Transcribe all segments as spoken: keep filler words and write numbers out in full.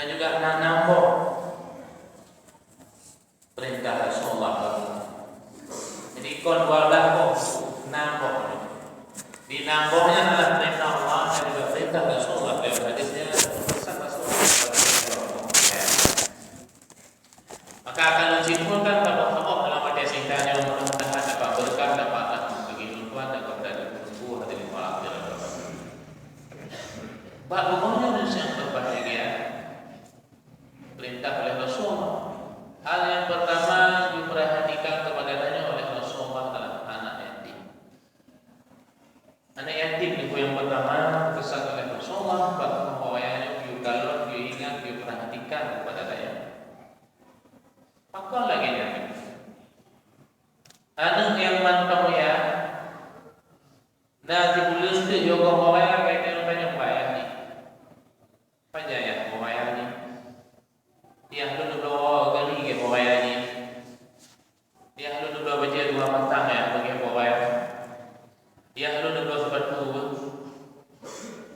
Dan juga na nam boh perintah Rasulullah. Jadi kon dua belas boh, nam boh. Di nam boh nyan adalah perintah Allah dan juga perintah Rasulullah. Dalam hadisnya, pesan Rasulullah. Maka akan lôn simpulkan saboh-saboh dalam watèe singkat nyoe, mudah-mudahan dapat berkah, dapat rahmat bagi ulôn tuan dan kepada guru hadirin para hadirat. Bak bumoe nyoe nyang berbahagia, perintah oleh Rasulullah. Hal yang pertama diperhatikan kepada tanyoe oleh Rasulullah adalah anak yatim. Anak yatim nyoe yang pertama pesan oleh Rasulullah bak bumoe nyoe, piyu kalon, piyu ingat, piyu perhatikan kepada tanyoe. Pakon lagèe nyan? Aneuk nyang mantong yah, na sibuleuen teuk jiôh goh bak yah, ka jitanyong-tanyong bak yah nyan. Pajan yah goh bak yah nyan? Yah lôn neubloe gari lagèe goh bak yah nyan. Yah lôn neubloe bajèe dua pasang yah lagèe goh bak yah nyan. Yah lôn neubloe seupatu.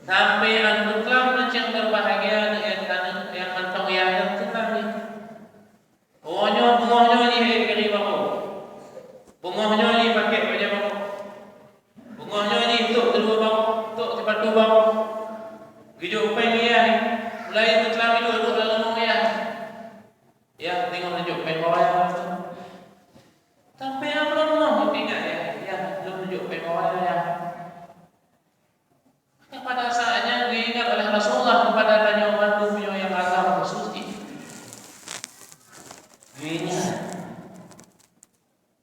Sampoe aneuk keuklam nyang berbahagia, aneuk nyang, aneuk nyang mantong yah nyan seunang jih. Oh, nyoe beungoh nyoe jih ék keu baroe. Beungoh nyoe jih pakèk bajèe baroe. Beungoh nyoe jih tok keudua baroe, tok sipatu baroe. Geujok péng yah, mulai meuteulami duek-duek lam rumoh yah. Yah teungoh neujok péng bawai yah. Sampoe nyan lôn beungoh ingat yah, yah lôn neujok péng bawai yah. Pada saat nyan geuingat oleh Rasulullah kepada tanyoe mandum nyoe nyang agam khusus jih. Geuingat.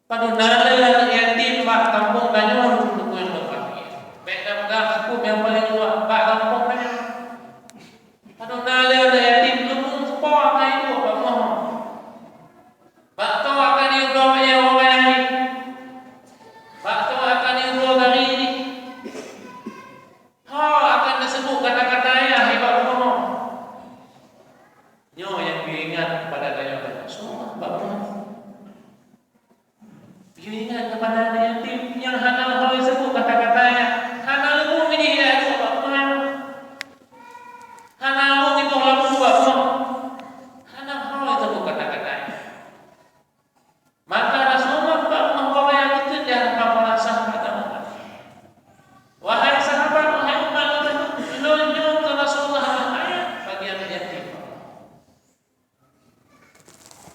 Padub na lé aneuk yatim bak gampông tanyoe, teungku nyang berbahagia. Bèk tapeugah cukôp nyang paleng luwah bak gampông tanyoe. Padub na lé aneuk yatim, leumo po akan iduek bak bumoe. Bak toh akan iuroe bajèe woe nyan. Bak toh akan iuroe gari nyan. Ho akan teuseubut kata-kata yah bak bumoe. Nyoe nyang geuingat kepada tanyoe, soe bak bumoe. Geuingat kepada aneuk yatim nyang hana ho jiseubut kata-kata yah, hana leumo jih yah duek bak bumoe. Hana leumo jiboh lampu bak bumoe. Hana ho jiseubut kata-kata yah. Maka Rasulullah bak meuhôi nyang geukeujah ka meurasa pada Allah. Wahai sahabat, wahai umat lôn, lôn nyoe keu Rasulullah adalah ayah bagi aneuk yatim.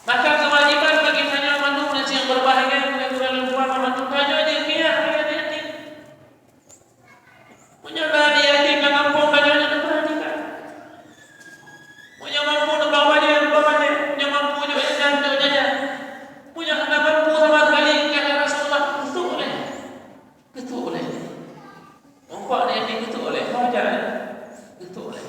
Maka keuwajiban bagi tanyoe mandum nyang berbahagia, gurèe-gurèe lôn tuan mandum, tanyoe jeuet keu ayah bagi aneuk yatim. Meunyoe na aneuk yatim lam gampông, tanyoe nyoe tapeurhatikan. Meunyoe mampu neubloe bajèe, neubloe bajèe. Meunyoe mampu jok jajan, jok jajan. Meunyoe hana mampu sama sekali, kheun Rasulullah, geutuek ulèe. Geutuek ulèe. Nampak aneuk yatim geutuek ulèe, wajar, ya? Geutuek ulèe.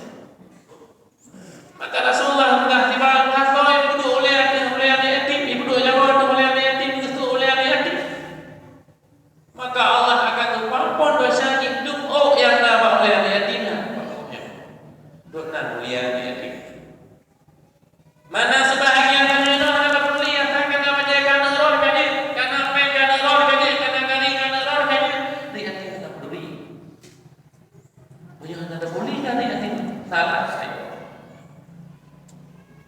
Maka Rasulullah peugah, tiba geutuek ulèe, geutuek ulèe aneuk, ulèe aneuk yatim, geutuek jaroe ateueh ulèe aneuk yatim, geutuek ulèe aneuk yatim. Maka Allah akan geupeuampôn desya jih dum ôk nyang na bak ulèe aneuk yatim nyan. Dum nan mulia aneuk yatim. Mana sebahagian tanyoe hana tapeuduli, asai kana bajèe ka aneuk roh ka jeuet, kana péng ka aneuk roh ka jeuet, kana gari ka aneuk roh ka jeuet, aneuk yatim hana peuduli. Meunyoe hana tapeuduli keu aneuk yatim, salah saja.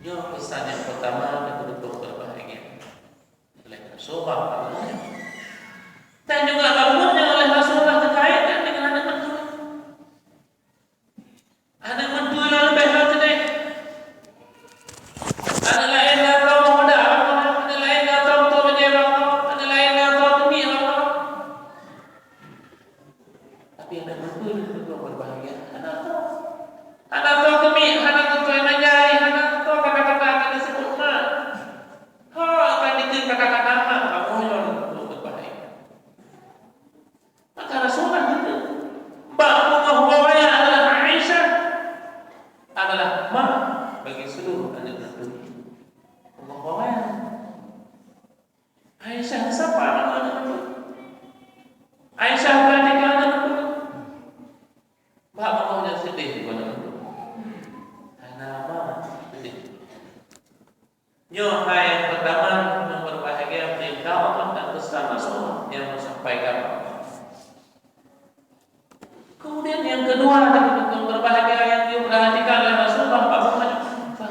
Nyoe peusan nyang peurtama keu ureueng berbahagia. Oleh Rasulullah. Dan juga bangunnya oleh Rasulullah terkait dengan aneuk mantong. Aneuk mantong nyang leubeh lom seudeh. Aneuk laén na tho meudak, aneuk laén na tho meutuah bajèe, aneuk laén na tho keumiek. Tapi aneuk mantong nyang berbahagia, hana tho. Hana tho keumiek, hana tho tuan ajai, hana tho kata-kata akan disebut mak. Ho akan dikheun kata-kata mak, kamoe nyoe berbahagia. Maka Rasulullah geukheun, bak beungoh woe adalah Aisyah adalah mak bagi seluruh aneuk mantong. Beungoh woe. Aisyah sapa aneuk mantong? Aisyah perhatikan aneuk mantong. Bak beungoh nyan seudeh bukan aneuk mantong. Hana mak, seudeh. Nyoe hai nyang peurtama nyang berbahagia, peurintah Allah dan peusan Rasulullah nyang meusampaikan. Kemudian nyang keudua, nyang berbahagia nyang diperhatikan oleh Rasulullah, bak bumoe nyoe, fa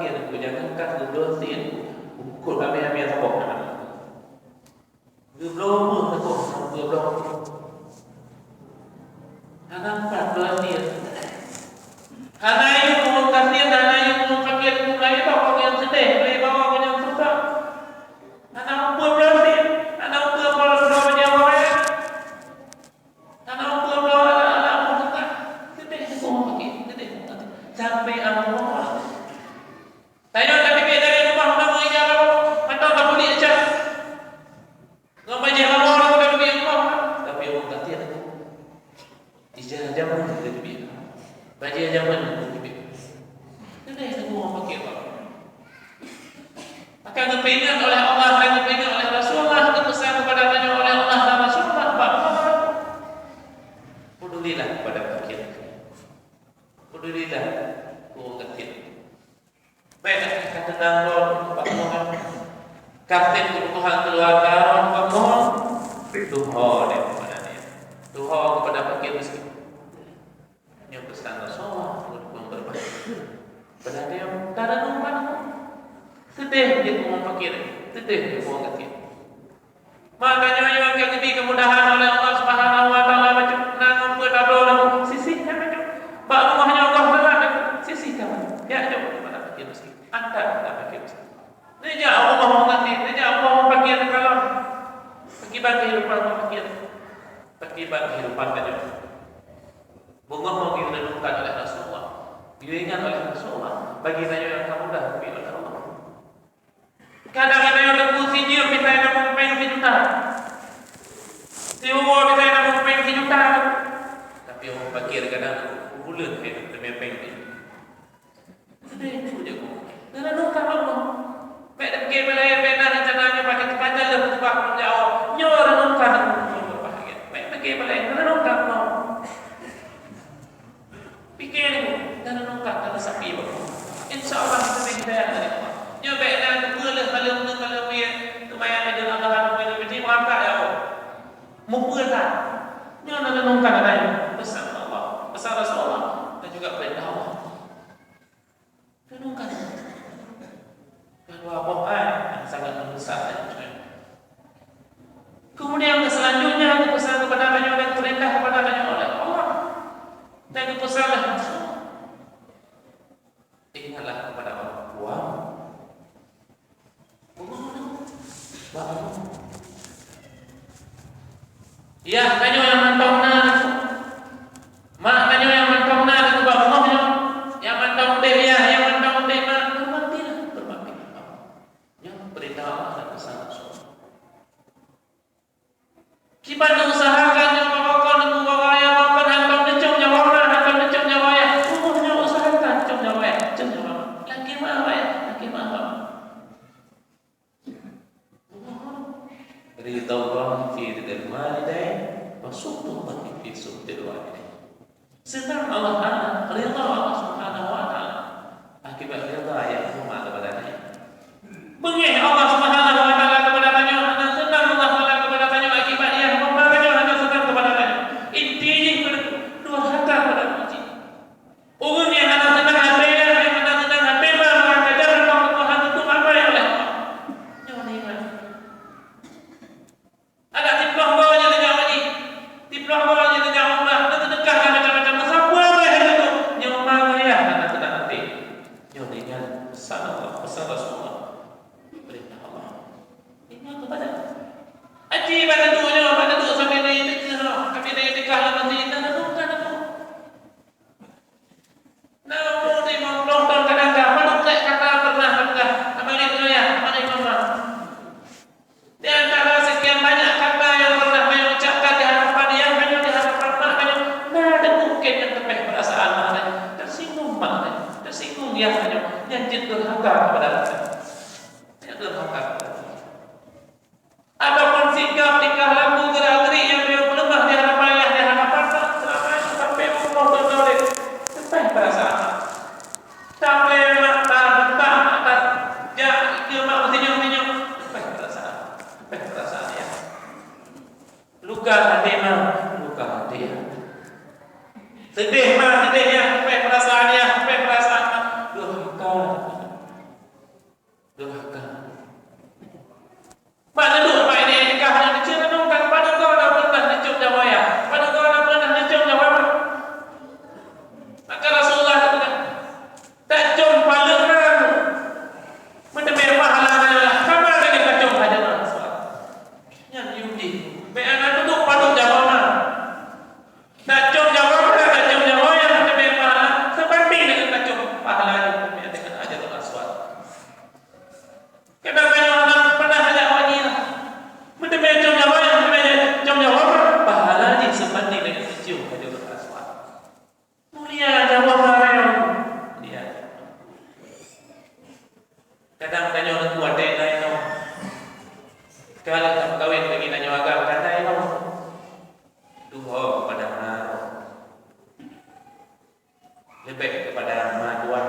Jangankan geubloe sien, ukot abéh-abéh saboh hana. Geubloe meuh saboh, geubloe. Hana pat bloe sien. Hana yue ureueng gasien, hana yue ureueng pakiet, mulai bak ureueng nyang seudeh, mulai bak ureueng nyang susah. Hana upeue bloe sien, hana upeue bloe, bloe bajèe awai. Hana upeue bloe alat-alat peue teuka. Seudeh ureueng pakiet, seudeh. Sampai Allah. Tanyoe tateubiet dari rumoh, na meuija lakoe, mantong tapuléh ija. Ngon bajèe lakoe, na tateubiet rumoh, tapi ureueng gasien. Ija jameun tateubiet. Bajèe jameun tateubiet. Keuneuk teungoh pakai apa? Maka geupeuingat oleh Allah dan geupeuingat oleh Rasulullah, geupeusan kepada tanyoe oleh Allah dan Rasulullah, bak Allah. Pedulilah kepada fakir. Pedulilah ureueng gasien. Bèk ka teunang droe bak Tuhan. Ka tem keubutuhan keuluwarga droe bak Tuhan. Tuho deh kepada dia. Tuho kepada fakir miskin. Nyoe peusan Rasulullah untuk memperbaiki. Pada dia, ka renungkan. Seudeh jeuet ureueng fakir, seudeh jeuet ureueng gasien. Maka nyoe nyang ka geubri keumudahan oleh Allah Subhanahu wa Taala bacut, na ngon peue tabloe lam sisih nyan bacut. Bak rumoh nyoe goh teulat bacut, sisih nyan bacut. Piak jok keupada fakir miskin. Antar keupada fakir miskin. Neujak u rumoh ureueng gasien, neujak u rumoh fakir teukalon. Pakiban keuhidupan ureueng fakir. Pakiban keuhidupan tanyoe. Beungoh-ngoh geurenungkan oleh Rasulullah. Geuingat oleh Rasulullah. Bagi tanyoe nyang ka mudah geubri oleh Allah. Kadang-kadang nyang teupeu sijeuem mitai nabong péng sijuta. Siuroe mitai nabong péng sijuta. Tapi ureueng fakir kadang buleuen hai teumé péng sijuta. Seudeh tu je. Neurenungkan Allah. Bèk dipike balèe, bèk na rencana nyoe pakai teupajan lé peugah nyoe. Nyoe renungkan Allah. Bèk dipike balèe, neurenungkan Allah. Pike ni, dan renungkan, dan resapi bak Allah. Insya Allah, kita hidayah dari Allah. Nyoe bèk na teupeue lé maleuem, maleuem wie, teuma nyang ada Allah, ada meunan, meunan, meunan, ya Allah. Mupeue that. Nyoe na renungkan ada pesan Allah, pesan Rasulullah, dan juga perintah Allah. Renungkan. Kedua boh ayat yang sangat mendesak dan. Kemudian selanjutnya, pesan kepada tanyoe dan perintah kepada tanyoe oleh Allah. Dan pesan oleh Rasul. Ingatlah kepada orang tua. Yah tanyoe nyang mantong na, mak tanyoe nyang mantong na, bak rumoh nyoe, nyang mantong udép yah, nyang mantong udép mak, hormatilah, hormati. Nyoe perintah Allah dan pesan Rasul. Kiban neusahakan nyoe bak kon, nyoe bak raya, bak kon hantom neucok nyawa ma, hantom neucok nyawa yah. Rumoh nyoe usahakan cok nyawa yah, cok nyawa ma. Lakèe ma, wahai, lakèe ma, wahai. Ridha Allah fi ridhal walidain, wa sukhtullahi fi sukhtil walidain. Seunang Allah Taala, ridha Allah Subhanahu wa Taala, akibat ridha yah ma kepada tanyoe. Beungèh Allah Subhanahu wa Taala kepada tanyoe, hana seunang Allah Taala kepada tanyoe akibat yah ma tanyoe hana seunang kepada tanyoe. Inti jih durhaka kepada Allah. Ureueng nyang hana seunang até yah, nyang hana seunang até ma, maka keujah Allah Tuhan untuk apa ya Allah? Nyoe nikmat. Ada siplôh boh nyang neujak haji, siplôh boh nyang neujak umrah, neuseudeukah dan macam-macam. Meusapeue lagèe nyan tu, nyoe ma ngon yah hana seunang até. Nyoe deungon pesan Allah, pesan Rasulullah, perintah Allah. Ingat kepada haji bak duek nyoe, bak duek sambil na itikaf, sambil na itikaf lam masjid, na duek kan aku. Na umur limong ploh thon kadang ka, padub trép kata pernah peugah, "Abang Ibu ya, Abang Ibu mah." Di antara sekian banyak kata yang pernah beliau ucapkan di hadapan yang hanya di hadapan mak beliau, na ada mungkin yang teupeh perasaan mak beliau, tersinggung mak beliau, tersinggung yah beliau, yang jeuet durhaka kepada Allah. Yang durhaka kepada Allah. Ataupun sikap tingkah laku gerak-gerik yang beliau peuleumah di hadapan yah, di hadapan mak, selama itu sampai umur dua tahun, teupeh perasaan. Sampai mak ta, bentak mak ta, jak ke mak meusinyueng-sinyueng, teupeh perasaan. Teupeh perasaan yah. Luka hati mak, luka hati yah. Sedih mak, sedih yah, teupeh perasaan yah, teupeh perasaan mak. Durhaka. Kadang tanyoe teungku watèe na inong, ka lheueh ka meukawen lagèe tanyoe agam ka na inong. Tuho keupada ma droe. Leubeh keupada ma tuan.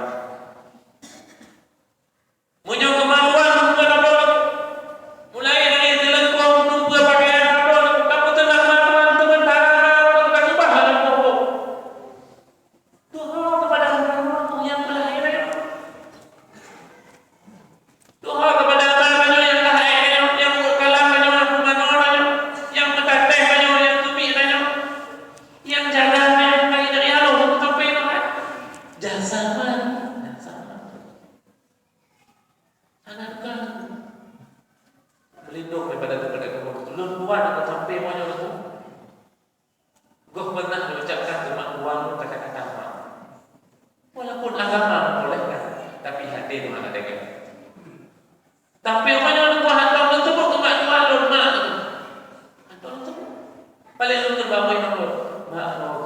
Meunyoe keu ma tuan, meunyoe na droe, mulai dari seuleumpong, meunumpeue pakaian droe, ka peuseunang ma tuan, seumeuntara ma droe ka seubah lam kubu. Tuho keupada ma droe nyang peulahé nyoe. Tuho keupada ma tanyoe nyang lahé nyoe, nyang meukalam tanyoe, nyang peumanö tanyoe, nyang meutateh tanyoe, nyang teubiet tanyoe, nyang jaga tanyoe, nyang bagi dari aloh sampai nyoe. Jasa ma, jasa ma. Hana teuka. Meulindong daripada, daripada kamoe. Lôn tuan akan sampai nyoe lôn tuan. Goh pernah neuucapkan keu mak tuan lôn kata-kata mak. Walaupun agama membolehkan, tapi hati lôn hana teuka. Tapi umpama lôn tuan hantom lôn sebut keu mak tuan lôn mak. Hantom lôn sebut. Paling lôn keu bapak lôn, mak lôn.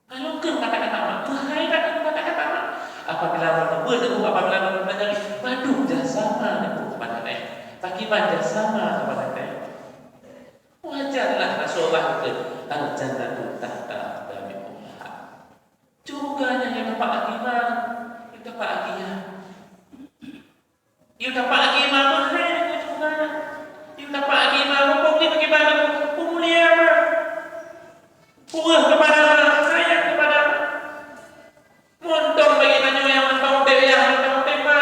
Kalau keu kata-kata mak, bahaya kata-kata mak. Apabila lôn beuet teungku, apabila lôn belajar, padum jasa ma teungku keupada tanyoe. Pakriban jasa ma keupada tanyoe. Wajarlah Rasulullah kheun, "Al-jannatu tahta aqdamil ummahat." Syeuruga nyan di tapak kaki ma, di tapak kaki ayah. Di tapak kaki ma meuhai syeuruga nyan. Di tapak kaki ma muphom di bagi badan peumulia ma. Peureuh keupada ma, sayang keupada ma. Mantong bagi tanyoe nyang mantong udép ayah, mantong udép ma,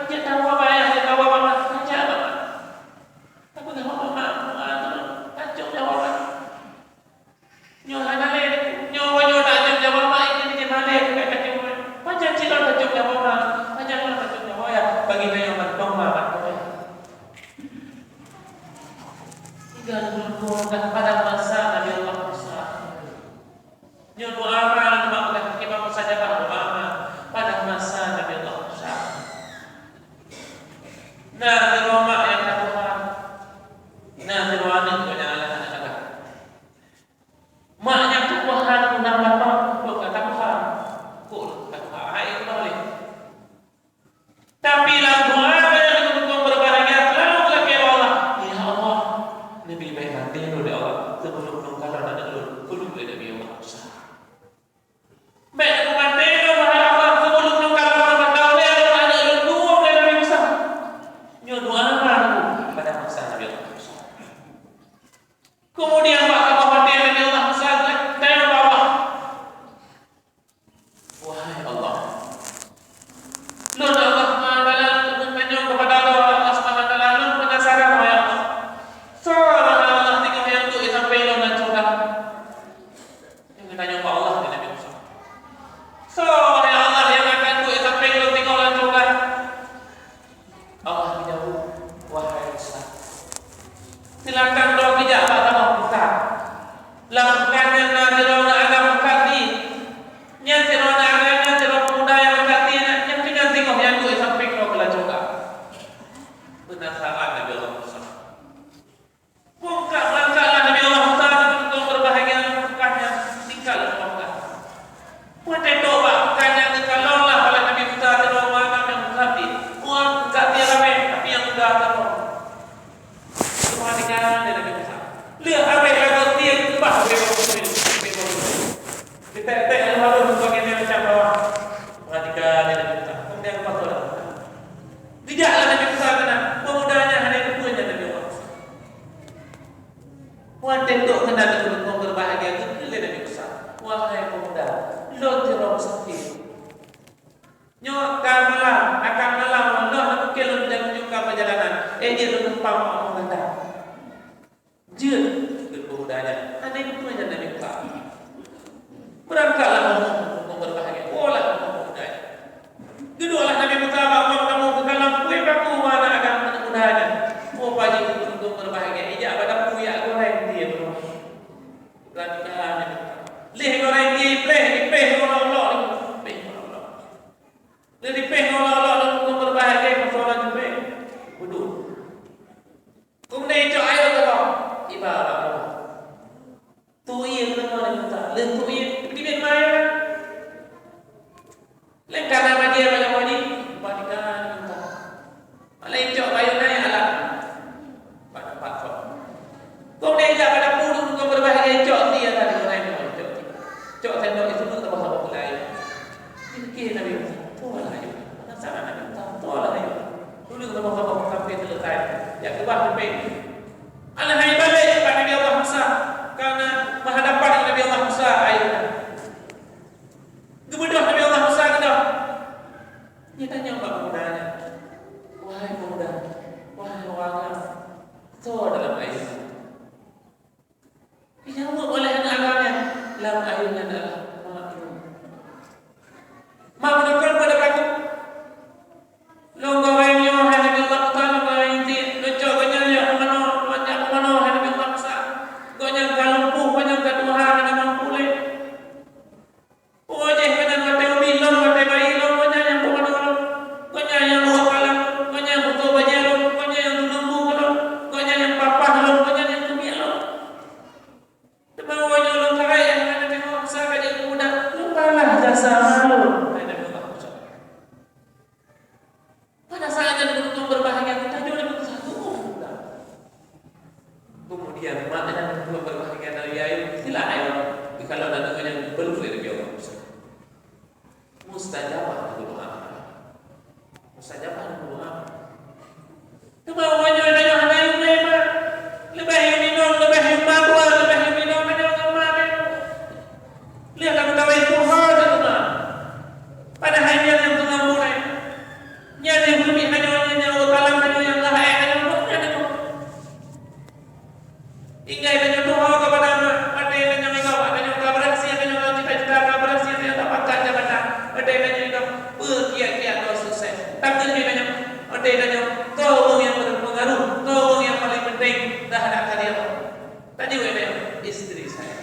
jeuet tawoe bak ayah, jeuet tawoe bak ma, tajak bak ma. Tapeugah bak ma, "Ma, tacok nyawa ma." Nyoe hana lé, nyoe, nyoe tacok nyawa ma, ini di malèe bukan tacok ma. Pajan cit lôn tacok nyawa ma, pajan lôn tacok nyawa ayah, bagi tanyoe mantong ma, mantong ayah. Hingga lôn dah pada masa Nabi Allah Musa. Nyoe doa ma, doa ma, Imam Musa jawab doa ma pada masa Nabi Allah Musa. Na sidroe mak nyang ka tuha. Na sidroe aneuk nyang hana, hana tuha. Mak nyang tuha na mak, kok ka tuha. Kok ka tuha, hai Allah lé. Tapi lam doa geutanyoe beureubahagia selalu lakèe bak Allah, "Ya Allah, neubri bèk maté lôn, ya Allah, sebelum lôn kalon aneuk lôn," kheun lé Nabi Allah Musa. "Bèk neumaté lôn, wahai Allah, sebelum lôn kalon aneuk lôn," kheun lé Nabi Musa. Nyoe doa baru pada masa Nabi Allah Musa. Kemudian bak saboh watèe Nabi Allah Musa geutanyong bak Allah, "Wahai Allah, lôn Allah Taala Jak keubah teupée. Aneuk hai balek bak Nabi Allah Musa, kareuna meuhadapan ngon Nabi Allah Musa ayeuh nyan. Geubeudôh Nabi Allah Musa keudroe. Geutanyong bak peumuda nyan, "Wahai peumuda, wahai ureueng agam, soe dalam ayeuh nyan?" Geujaweueb oleh aneuk agam nyan, "Lam ayeuh nyan adalah mak lôn." Mak meuneukon pada kaku. Lôn goreng nyoe hai Nabi Allah Musa, lôn goreng inti, lôn cok gobnyan jak peurumoh, lôn jak peurumoh hai Nabi Allah Musa. Gobnyan ka lumpuh, gobnyan ka tuha, hana mampu lé. Peue jih gobnyan watée ubit lôn, watée bayi lôn, gobnyan nyang peurumoh lôn. Gobnyan nyang buka palang lôn, gobnyan nyang buka bajée lôn, gobnyan nyang tuleueng bu lôn, gobnyan nyang papah lôn, gobnyan nyang keumiet lôn. Teuma uroe nyoe lôn karek, hai Nabi Allah Musa, ka jeuet keu muda, lôn balah jasa lôn, hai Nabi Allah Musa. Pada saat nyan ureueng berbahagia, tajak lé satu muda. Kemudian, mak nyan ureueng berbahagia dari ayeuh, sila ayeuh, kalau aneuk nyan belum dari Nabi Allah Musa. Mustajabah doa. Mustajabah doa. Teuma uroe nyoe tanyoe hana yum lé ma. Leubeh yum inong, leubeh yum mabua, leubeh yum inong tanyoe ngon ma tanyoe. Lheueh ka meukawén tuha teuma. Padahai nyan nyang teungoh mulai. Nyan nyang keubiet tanyoe, nyan nyang ureueng talam tanyoe, nyang lahé tanyoe, nyan nyang Tinggai tanyoe tuha keupada ma, watée tanyoe inong, tanyoe ka beurhasil, tanyoe lam cita-cita ka beurhasil, tanyoe ka pangkat jabatan. Watée tanyoe inong, beukiak-kiak droe sukses. Takheun lé tanyoe, watée tanyoe, toh ureueng nyang berpengaruh, toh ureueng nyang paling penting terhadap kalian. Tadi watée tanyoe, istri saya.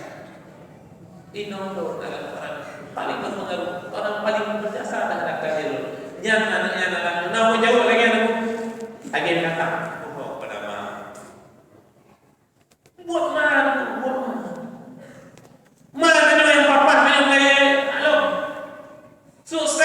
Inong lôn adalah orang paling berpengaruh, orang paling berjasa terhadap kalian. Nyan aneuk nyan adalah, na meujaweub lagée nyan, lagée kata, tuha keupada ma. Buet ma, buet ma. Ma tanyoe nyang papah, tanyoe gaya, alô. Sukses.